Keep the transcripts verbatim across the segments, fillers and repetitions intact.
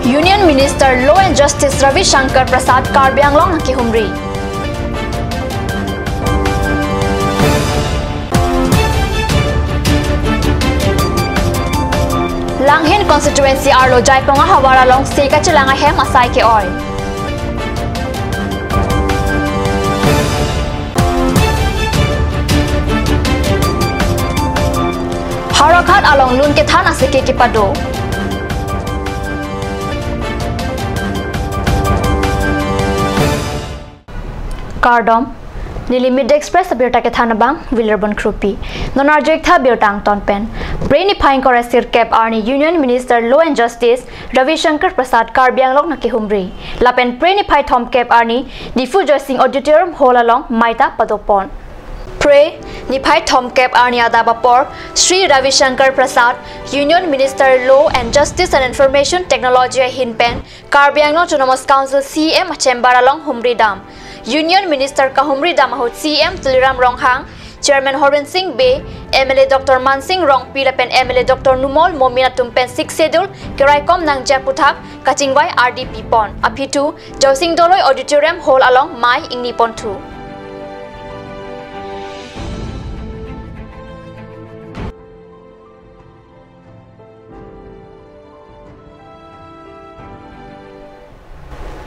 Union Minister Law and Justice Ravi Shankar Prasad Karbi Anglong nangkehumri. Langhin constituency arlo Jaipong ahavar along se kachelang ahem asai ke-oi. Howraghat along lun kethan aseke kepado. Kardom. Neli Media Express abirta kethan abang Wilarbon Krupi. Non arju iktha birta angton pen. Phre niphai ingkoi ra sirkep arni Union Minister Law and Justice Ravi Shankar Prasad Karbi Anglong nangkehumri. Lapen phre niphai thomkep arni Diphu Joysing Auditorium Hall along maita padopon. Phre niphai thomkep arni adap apor Shri Ravi Shankar Prasad, Union Minister Law and Justice and Information Technology ahin pen Karbi Anglong Autonomous Council C E M chamber along humri dam. Union Minister kahumri dam ahut C E M Tuliram Ronghang, Chairman Horen Sing Bey, M L A Doctor Mansing Rongpi lapen M L A Doctor Numal Momin atum pen Sixth Schedule keraikom nangji aphuthak kachingvai ardi pipon. Aphi thu Joysing Doloi Auditorium Hall along mei ingni ponthu.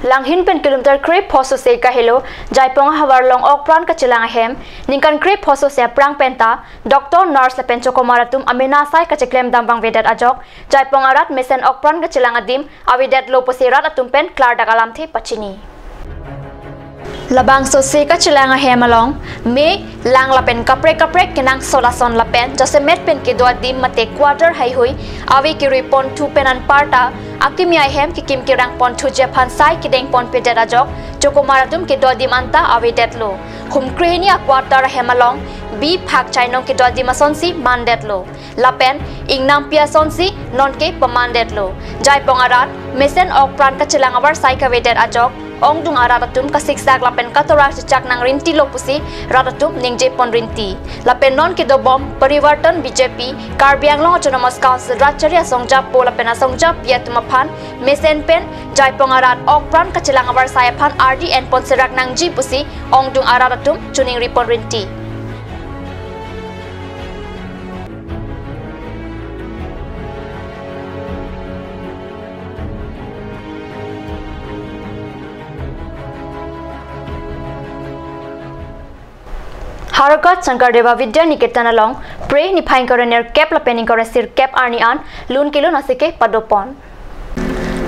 Langhin pen kilometer krepho sose kahelo Jaipong ahavar along okpran kachelang ahem, ningkan krepho sose aphrang penta doctor, nurse lapen chokomar atum amena asai kacheklem dam vangvedet ajok Jaipong arat mesen okpran kachelang adim avedetlo pusi rat atum pen klardak alamthe pachini. Labangso se kachelang ahem along me, lang lapen kaprek kaprek kenangsot ason lapen jasemet pen kedo adim mate quarter heihui ave kerui ponthu pen anparta akimi ahem kekim kerang ponthuji aphan sai kedeng ponpedet ajok chokomar atum kedo adim anta avedetlo. Hum krehini a-quarter ahem along bi phak chainong kedo adim asonsi mandetlo. Lapen ingnampi asonsi nonke pamandetlo. Jaipong arat mesen okpran kachelang avarsai kavedet ajok ongdung arat atum kasiksak lapen katorak chechak nangrintilo pusi rat atum ningje ponrinti. Lapen non kedobom Parivartan B J P Karbi Anglong Autonomous Council rat chari asongjapo lapen asongjapi atum aphan mesen pen Jaipong arat okpran kachelang avarsai aphan ardi enpon serak nangji pusi ongdung arat atum choningri ponrinti. Howraghat Shankar Deva Vidya Niketan along phre niphai ingkoi ra nerkep lapen ingkoi ra sirkep arni an lun kelun aseke padopon.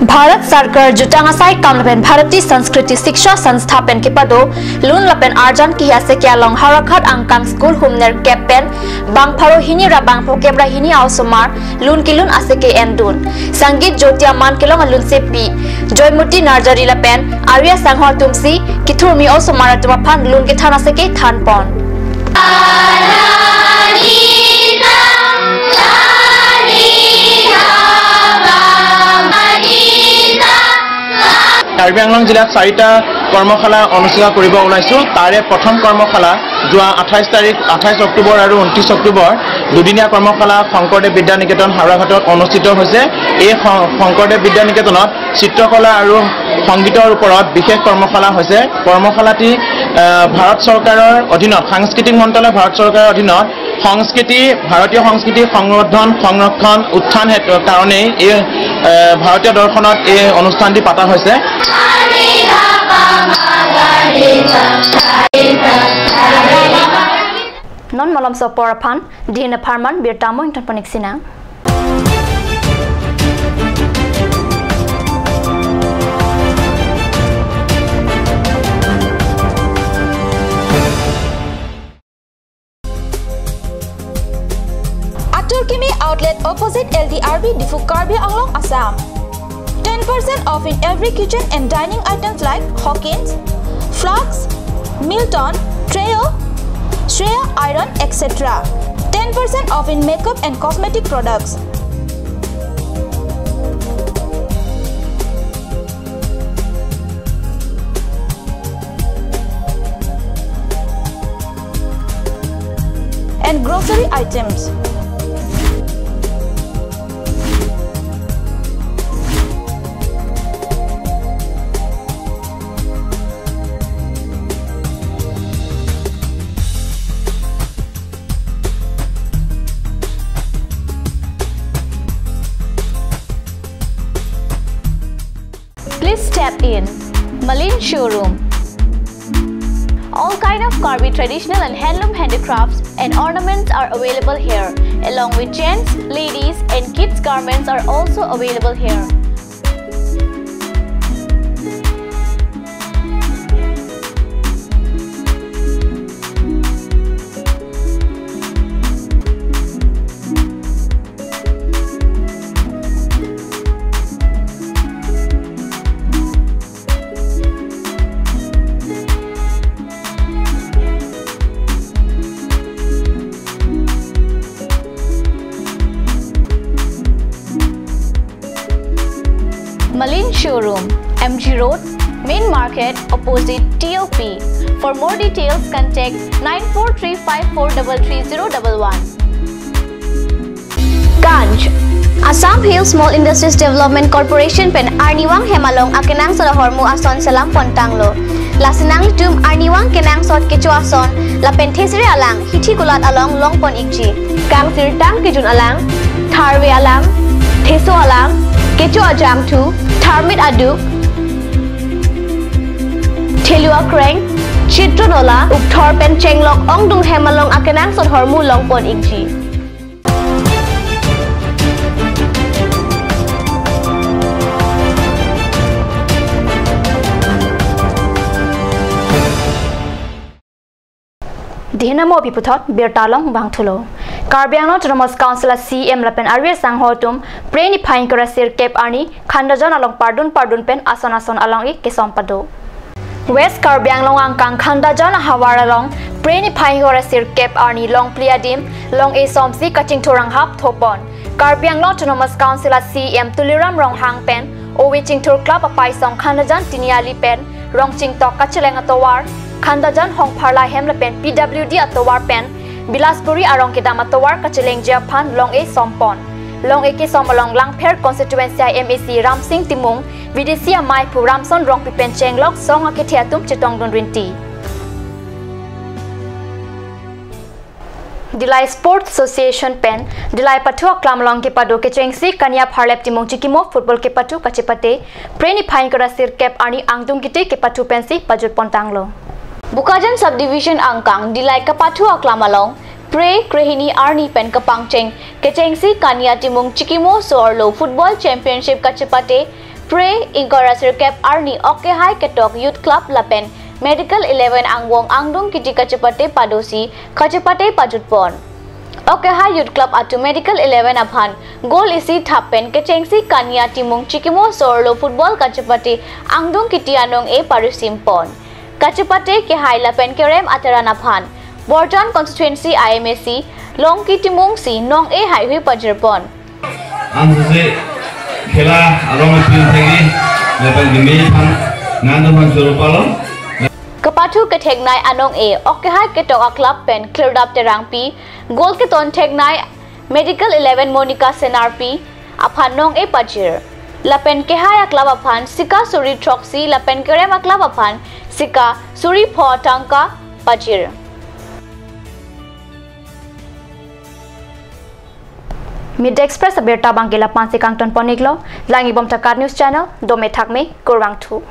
Bharat Sarkar jutang asai kam lapen Bharatiya Sanskriti Shiksha Sanstha pen kepado lun lapen arjan kehi aseke along Howraghat angkang school hum nerkep pen bang pharo hini ra bang phokep ra hini a-osomar lun kelun aseke endun. Sangeet Jyoti aman kelong alunsepi Joymoti Narjari lapen Arya Sangho atumsi kethurmi osomar atum aphan lun kethan aseke thanpon. Karbi আংলং জিলাত চাৰিটা কৰ্মশালা অনুষ্ঠিত কৰিব ওলাইছো। তাৰে প্ৰথম কৰ্মশালা যোৱা আঠাইছ তাৰিখ, আঠাইছ অক্টোবৰ আৰু ঊনত্ৰিছ অক্টোবৰ দুদিনীয়া কৰ্মশালা শংকৰদেৱ বিদ্যা নিকেতন হাওৰাঘাটত অনুষ্ঠিত হৈছে। এই শ-, শংকৰদেৱ বিদ্যা নিকেতনত চিত্ৰকলা আৰু সংগীতৰ ওপৰত বিশেষ কৰ্মশালা হৈছে। কৰ্মশালাটি, আহ, ভাৰত চৰকাৰৰ অধীনত, সাংস্কৃতিক মন্ত্ৰালয় ভাৰত চৰকাৰৰ অধীনত সংস্কৃতি, ভাৰতীয় সংস্কৃতি সংবৰ্ধন, সংৰক্ষণ, উত্থান হেতু, কাৰণেই এই, আহ, ভাৰতীয় দৰ্শনত এই অনুষ্ঠানটি পতা হৈছে। Non malomso apor aphan, dina pharman birta mo ington panik sinang. Atur Kimi Outlet opposite L D R B Diphu, Karbi Anglong, Assam. Ten percent off in every kitchen and dining items like Hawkins, flasks, Milton, Trio, Shreya iron, et cetera. Ten percent off in makeup and cosmetic products. And grocery items. Please step in. Malin Showroom. All kind of Karbi traditional and handloom handicrafts and ornaments are available here, along with gents, ladies, and kids garments are also available here. Malin Showroom, M G Road, Main Market, opposite T O P. For more details, contact nine four three five four double three zero double one. Ganj. Assam Hill Small Industries Development Corporation pen Arnivang hem along akenangsot ahormu ason selam pon tanglo. Lasi nanglitum Arnivang kenangsot kecho ason lapen thesere alang hithi kulat along long pon ikji. Kangsirtang kejun alang, tharve alang, theso alang, kecho ajangthu, tharmit aduk, thelu akreng, chitron ola, ukthor pen chenglok ongdung hem along akenangsot ahormu long pon ikji. Dihena mo pi puthot birta along vangthulo. Karbi Anglong Autonomous Council a C M lapen arve sangho atum Phre niphai ingkoi ra sirkep arni Khandajan along pardun pardun pen ason ason along-e kesom pado. West Karbi Anglong angkang Khandajan ahavar along Phre niphai ingkoi ra sirkep arni longphli adim long-e somsi kachingthur anghap thopon. Karbi Anglong Autonomous Council a C M Tuliram Ronghang pen Ove Chingthur Club apaisong Khandajan Tiniali pen rong chingtok kacheleng atovar, Khandajan Hongpharla hem lapen P W D atovar pen Bilaspuri arong kedam atovar kachelengji aphan long-e sompon. Long-e kesom along Langpher constituency a M A C Ramsing Timung, V D C amei aphu Ramson Rongpi pen chenglok song akethe atum chetongdun rinti. Dillai Sports Association pen Dillai Pathu aklam along kepado kechengsi Kania Pharlep Timung Chikimo football kepathu kachepate Phre niphai ingkoi ra sirkep arni angdung kiti kepathu pensi pajut pon tanglo. Bokajan Subdivision angkang Dillai kepathu aklam along Phre krehini arni pen kepangcheng kechengsi Kania Timung Chikimo so-arlo Football Championship kachepate Phre ingkoi ra sirkep arni ok kehai ketok Youth Club lapen Medical Eleven angvong angdung kiti kachepate padosi kachepate pajut pon. Ok kehai Youth Club atum Medical Eleven aphan goal isi thap pen kechengsi Kania Timung Chikimo so-arlo football kachepate angdung kiti anong-e parisim pon. Kachepate kehai lapen kerem ateran aphan Borjan constituency a M A C Longki Timung si nong-e haihui pajir pon. Ansi khela along pin thegi lapen gimi phan nando phan suru palon. Kepathu ketheknei anong-e ok kehai ketok a club pen Klirdap Terangpi, goal keton theknei Medical Eleven Monica Senarpi aphan nong-e pajir. Lapen kehai a club aphan sika suri throksi lapen kerem a club aphan sika suri pho tangka pajir. Midday Express abirta abangke la-ansi kangton pon iklo, langdun bom Takat News Channel, dome thakme, kurvangthu.